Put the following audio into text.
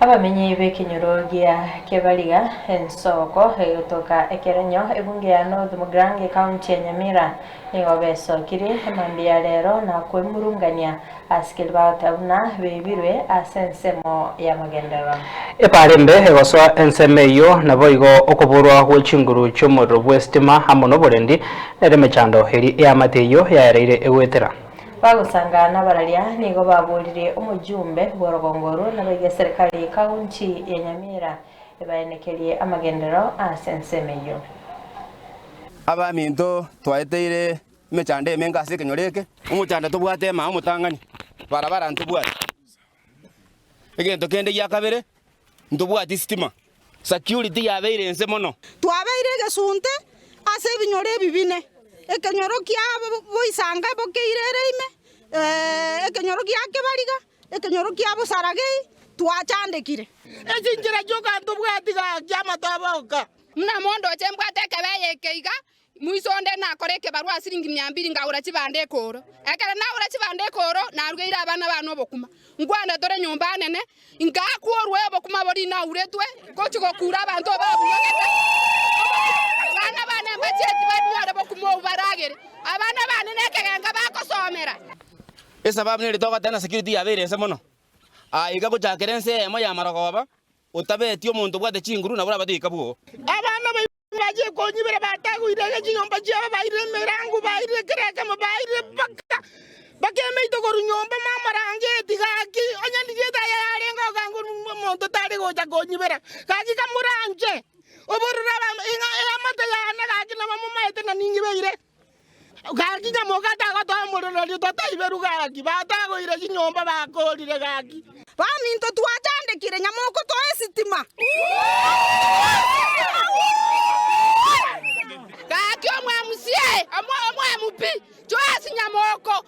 Abamenyi b'ekenyoro gia Kebariga, ensoko egotoka ekerenyo ebunge ya North Mugirango ekaunti ya Nyamira nigo besokirie emambia ya rero na kwemurungania ase keria bagoteba buna beibirwe ase ensemo y'amagenderero. Epaara embe egosoa ensemo eyio, naboigo okoborwa gwe chinguru chi'omorero bw'esitima amo noborendi, nere emechando eria eamate eyio yaereire egoetera. Bagosanga nabararia nigo baboririe omojumbe bw'orogongo orwo naboigo eserekari y'ekaunti ya Nyamira ebaenekerie amagenderero ase ensemo eyio. Abaminto twaeteire emechando emenge ase ekenyoro eke, omochando tobwate ema omotang'ani, barabara ntobwati. Egento kende gia kabere, ntobwati sitima, security yabeire inse mono. Twabeire egesunte ase ebinyoro ebi bine, ekenyoro kia boisanka bokeirere ime, ekenyoro gia kebariga, ekenyoro kia bosaragei, twachandekire. Ase enchera chioka ntobwati gaki amatobe oka. Buna mondoche mbwate ekebeye eke iga, Moiso onde nakore ekebarua ase siringi mia mbili ngagora chibando ekooro. Ekero nagora chibando ekooro, narugeire abana bane obokima. Nkwana tore nyomba nene, ngakuorwa obokima boria nauretwe, gochia gokura abanto babunogete. Abana bane mbachieti banyore bokima obwo baragere. Abana bane nekegenga bagosomera. Esababu nere togoteba security yabeire inse mono. Aa iga gochakera ense eyemo y'amarogoba, otabeti omonto obwate chinguru nabo orabate goika bwoo. Abana baino Bachie konyibera batagoire ege chinyomba chiabo, bairire emerango, bairire kera ekemo, bairire mpaka mpaka emeito korwa nyomba mw'amarangeti. Gaki, onye ndiria etaya yarenge ogango omonto tare gocha konyibera. Gaki kamoranche obororo aba ing'a eamate yane gaki nabo momaete na ninyibeire. Gaki nyamoka tagotoa omorero riria totaiberwe gaki, batagoire chinyomba bakorire gaki. Baminto twachandekire nyamoko toe esitima. Gaki omwamusie, omwamu pi, Joasi nyamoko.